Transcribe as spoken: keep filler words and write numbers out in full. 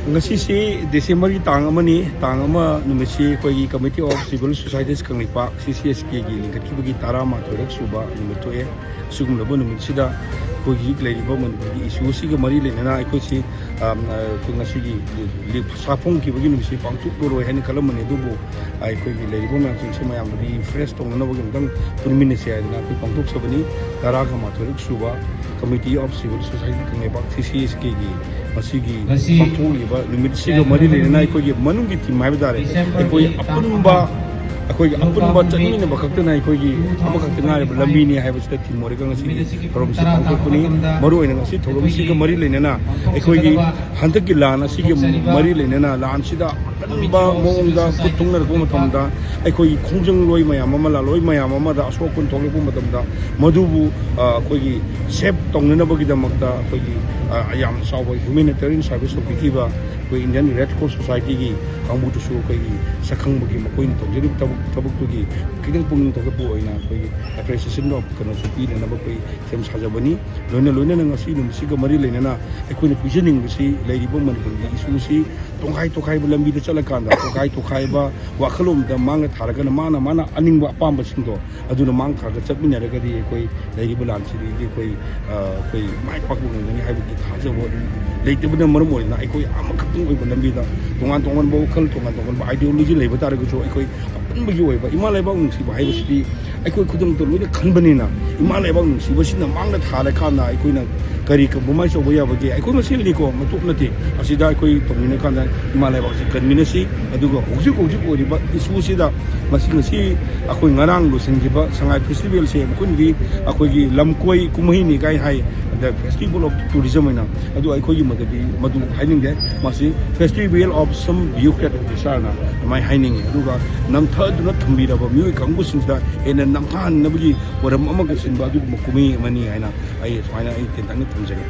ꯉꯁꯤꯁꯤ ꯗꯤꯁꯦꯝꯕꯔꯒꯤ ꯇꯥꯡ ꯑꯃꯅꯤ꯫ ꯇꯥꯡ ꯑꯃ ꯅꯨꯃꯤꯠꯁꯤ ꯑꯩꯈꯣꯏꯒꯤ Committee of Civil Societies Kangleipak, C C S K ꯒꯤ ꯂꯤꯡꯈꯠꯈꯤꯕꯒꯤ ꯇꯔꯥꯃꯥꯊꯣꯏꯔꯛ ꯁꯨꯕ ꯅꯨꯃꯤꯠ ꯊꯣꯛꯑꯦ꯫ ꯑꯁꯤꯒꯨꯝꯂꯕ ꯅꯨꯃꯤꯠꯁꯤꯗ ꯑꯩꯈꯣꯏꯒꯤ ꯍꯧꯖꯤꯛ ꯂꯩꯔꯤꯕ ꯃꯅꯤꯄꯨꯔꯒꯤ issue ꯑꯁꯤꯒ ꯃꯔꯤ ꯂꯩꯅꯅ ꯑꯩꯈꯣꯏꯁꯤ, ꯑꯝ, ꯑ, ꯑꯩꯈꯣꯏ ꯉꯁꯤꯒꯤ ꯂꯤ-, ꯂꯤ-, ꯁꯥꯐꯣꯡꯈꯤꯕꯒꯤ ꯅꯨꯃꯤꯠꯁꯤ ꯄꯥꯡꯊꯣꯛꯂꯔꯣꯏ ꯍꯥꯏꯅ ꯈꯜꯂꯝꯕꯅꯤ꯫ ꯑꯗꯨꯕꯨ ꯑꯩꯈꯣꯏꯒꯤ ꯂꯩꯔꯤꯕ ꯃꯌꯥꯝꯁꯤꯡꯁꯤ ꯃꯌꯥꯝꯗ refresh ꯇꯧꯅꯅꯕꯒꯤ ꯑꯃꯨꯛꯇꯪ ꯄꯨꯟꯃꯤꯟꯅꯁꯤ ꯍꯥꯏꯗꯅ ꯑꯩꯈꯣꯏ ꯄꯥꯡꯊꯣꯛꯆꯕꯅꯤ꯫ ꯇꯔꯥꯒ ꯃꯥꯊꯣꯏꯔꯛ ꯁꯨꯕ Committee of Civil Society Kangleipak, C C S K ꯒꯤ ꯃꯁꯤꯒꯤ ꯉꯁꯤ ꯄꯥꯡꯊꯣꯛꯂꯤꯕ ꯅꯨꯃꯤꯠꯁꯤꯒ ꯃꯔꯤ ꯂꯩꯅꯅ ꯑꯩꯈꯣꯏꯒꯤ ꯃꯅꯨꯡꯒꯤ theme ꯍꯥꯏꯕ ꯇꯥꯔꯦ, ꯑꯩꯈꯣꯏ ꯑꯄꯨꯟꯕ, ꯑꯩꯈꯣꯏꯒꯤ ꯑꯄꯨꯟꯕ ꯆꯠꯃꯤꯟꯅꯕ ꯈꯛꯇꯅ ꯑꯩꯈꯣꯏꯒꯤ ꯑꯃꯈꯛꯇ ꯉꯥꯏꯔꯕ ꯂꯝꯕꯤꯅꯤ ꯍꯥꯏꯕꯁꯤꯗ theme ꯑꯣꯏꯔꯒ ꯉꯁꯤꯒꯤ ꯊꯧꯔꯝꯁꯤ ꯄꯥꯡꯊꯣꯛꯄꯅꯤ꯫ ꯃꯔꯨꯑꯣꯏꯅ ꯉꯁꯤ ꯊꯧꯔꯝꯁꯤꯒ ꯃꯔꯤ ꯂꯩꯅꯅ ꯑꯩꯈꯣꯏꯒꯤ ꯍꯟꯗꯛꯀꯤ ꯂꯥꯟ ꯑꯁꯤꯒꯤ ꯃꯔꯤ ꯂꯩꯅꯅ ꯂꯥꯟꯁꯤꯗ ꯑꯀꯟꯕ ꯃꯑꯣꯡꯗ ꯈꯨꯠ ꯊꯨꯡꯅꯔꯛꯄ ꯃꯇꯝꯗ ꯑꯩꯈꯣꯏꯒꯤ ꯈꯣꯡꯖꯪꯂꯣꯏ ꯃꯌꯥꯝ ꯑꯃ, ꯂꯥꯜꯂꯣꯏ ꯃꯌꯥꯝ ꯑꯃꯗ ꯑꯁꯣꯛ ꯑꯄꯟ ꯊꯣꯛꯂꯛꯄ ꯃꯇꯝꯗ ꯃꯗꯨꯕꯨ, ꯑ, ꯑꯩꯈꯣꯏꯒꯤ save ꯇꯧꯅꯅꯕꯒꯤꯗꯃꯛꯇ ꯑꯩꯈꯣꯏꯒꯤ, ꯑ, ꯌꯥꯝꯅ ꯆꯥꯎꯕ humanitarian service ꯇꯧꯕꯤꯈꯤꯕ ꯑꯩꯈꯣꯏ Indian Red Cross Society ꯒꯤ ꯀꯥꯡꯕꯨꯗꯨꯁꯨ ꯑꯩꯈꯣꯏꯒꯤ ꯁꯛꯈꯪꯕꯒꯤ ꯃꯈꯣꯏꯅ ꯇꯧꯖꯔꯤꯕ ꯊꯕꯛ, ꯊꯕꯛꯇꯨꯒꯤ ꯈꯤꯇꯪ ꯄꯨꯛꯅꯤꯡ ꯊꯧꯒꯠꯄ ꯑꯣꯏꯅ ꯑꯩꯈꯣꯏꯒꯤ appreciation of ꯀꯩꯅꯣꯁꯨ ꯄꯤꯅꯅꯕ ꯑꯩꯈꯣꯏ ꯁꯦꯝ ꯁꯥꯖꯕꯅꯤ꯫ ꯂꯣꯏꯅ ꯂꯣꯏꯅꯅ ꯉꯁꯤ ꯅꯨꯃꯤꯠꯁꯤꯒ ꯃꯔꯤ ꯂꯩꯅꯅ ꯑꯩꯈꯣꯏꯅ ꯄꯤꯖꯅꯤꯡꯕꯁꯤ ꯂꯩꯔꯤꯕ ꯃꯅꯤꯄꯨꯔꯒꯤ issue ꯁꯤ ꯇꯣꯈꯥꯏ ꯇꯣꯈꯥꯏꯕ ꯂꯝꯕꯤꯗ ꯆꯠꯂꯀꯥꯟꯗ ꯇꯣꯈꯥꯏ ꯇꯣꯈꯥꯏꯕ ꯋꯥꯈꯜꯂꯣꯟꯗ ꯃꯥꯡꯅ ꯊꯥꯔꯒꯅ ꯃꯥꯅ, ꯃꯥꯅ ꯑꯅꯤꯡꯕ ꯑꯄꯥꯝꯕꯁꯤꯡꯗꯣ ꯑꯗꯨꯅ ꯃꯥꯡ ꯊꯥꯔꯒ ꯆꯠꯃꯤꯟꯅꯔꯒꯗꯤ ꯑꯩꯈꯣꯏ ꯂꯩꯔꯤꯕ ꯂꯥꯟꯁꯤꯗꯒꯤ ꯑꯩꯈꯣꯏ, ꯑ, ꯑꯩꯈꯣꯏ ꯃꯥꯏ ꯄꯥꯛꯄ ꯉꯝꯒꯅꯤ ꯍꯥꯏꯕꯒꯤ ꯊꯥꯖꯕ ꯂꯩꯇꯕꯅ ꯃꯔꯝ ꯑꯣꯏꯗꯨꯅ ꯑꯩꯈꯣꯏ ꯑꯃꯈꯛꯇꯪ ꯑꯣꯏꯕ ꯂꯝꯕꯤꯗ ꯇꯣꯉꯥꯟ ꯇꯣꯉꯥꯟꯕ ꯋꯥꯈꯜ, ꯇꯣꯉꯥꯟ ꯇꯣꯉꯥꯟꯕ ideology ꯂꯩꯕ ꯇꯥꯔꯒꯁꯨ ꯑꯩꯈꯣꯏ ꯑꯄꯨꯟꯕꯒꯤ ꯑꯣꯏꯕ ꯏꯃꯥ ꯂꯩꯕꯥꯛ ꯅꯨꯡꯁꯤꯕ ꯍꯥꯏꯕꯁꯤꯗꯤ ꯑꯩꯈꯣꯏ ꯈꯨꯗꯤꯡꯃꯛꯇ ꯂꯣꯏꯅ ꯈꯟꯕꯅꯤꯅ, ꯏꯃꯥ ꯂꯩꯕꯥꯛ ꯅꯨꯡꯁꯤꯕꯁꯤꯅ ꯃꯥꯡꯗ ꯊꯥꯔꯀꯥꯟꯗ ꯑꯩꯈꯣꯏꯅ ꯀꯔꯤ compromise ꯇꯧꯕ ꯌꯥꯕꯒꯦ? ꯑꯩꯈꯣꯏ ꯃꯁꯦꯜꯅꯤꯀꯣ, ꯃꯇꯣꯞ ꯅꯠꯇꯦ꯫ ꯑꯁꯤꯗ ꯑꯩꯈꯣꯏ ꯇꯧꯃꯤꯟꯅꯀꯥꯟꯗ ꯏꯃꯥ ꯂꯩꯕꯥꯛꯁꯤ ꯀꯟꯃꯤꯟꯅꯁꯤ꯫ ꯑꯗꯨꯒ ꯍꯧꯖꯤꯛ ꯍꯧꯖꯤꯛ ꯑꯣꯏꯔꯤꯕ issue ꯁꯤꯗ ꯉꯁꯤ, ꯉꯁꯤ ꯑꯩꯈꯣꯏ ꯉꯔꯥꯡ ꯂꯣꯏꯁꯤꯟꯈꯤꯕ ꯁꯉꯥꯏ festival ꯁꯦ ꯃꯈꯣꯏꯅꯗꯤ ꯑꯩꯈꯣꯏꯒꯤ ꯂꯝꯀꯣꯏ ꯀꯨꯝꯍꯩꯅꯤ ꯀꯥꯏ ꯍꯥꯏ, the festival of tourism ꯍꯥꯏꯅ꯫ ꯑꯗꯨ ꯑꯩꯈꯣꯏꯒꯤ ꯃꯗꯨꯗꯤ ꯃꯗꯨ ꯍꯥꯏꯅꯤꯡꯗꯦ꯫ ꯃꯁꯤ festival of some bureaucrat officer ꯅ ꯑꯗꯨꯃꯥꯏꯅ ꯍꯥꯏꯅꯤꯡꯉꯤ꯫ ꯑꯗꯨꯒ ꯅꯝꯊꯗꯨꯅ ꯊꯝꯕꯤꯔꯕ ꯃꯤꯑꯣꯏ ꯀꯥꯡꯕꯨꯁꯤꯡꯁꯤꯗ ꯍꯦꯟꯅ ꯅꯝꯊꯍꯟꯅꯕꯒꯤ ꯄꯣꯔꯝ ꯑꯃꯒ ꯆꯤꯟꯕ ꯑꯗꯨꯒꯨꯝꯕ ꯀꯨꯝꯍꯩ ꯑꯃꯅꯤ ꯍꯥꯏꯅ ꯑꯩ ꯁꯨꯃꯥꯏꯅ ꯑꯩ ꯇꯦꯟꯇꯛꯅ ꯊꯝꯖꯒꯦ꯫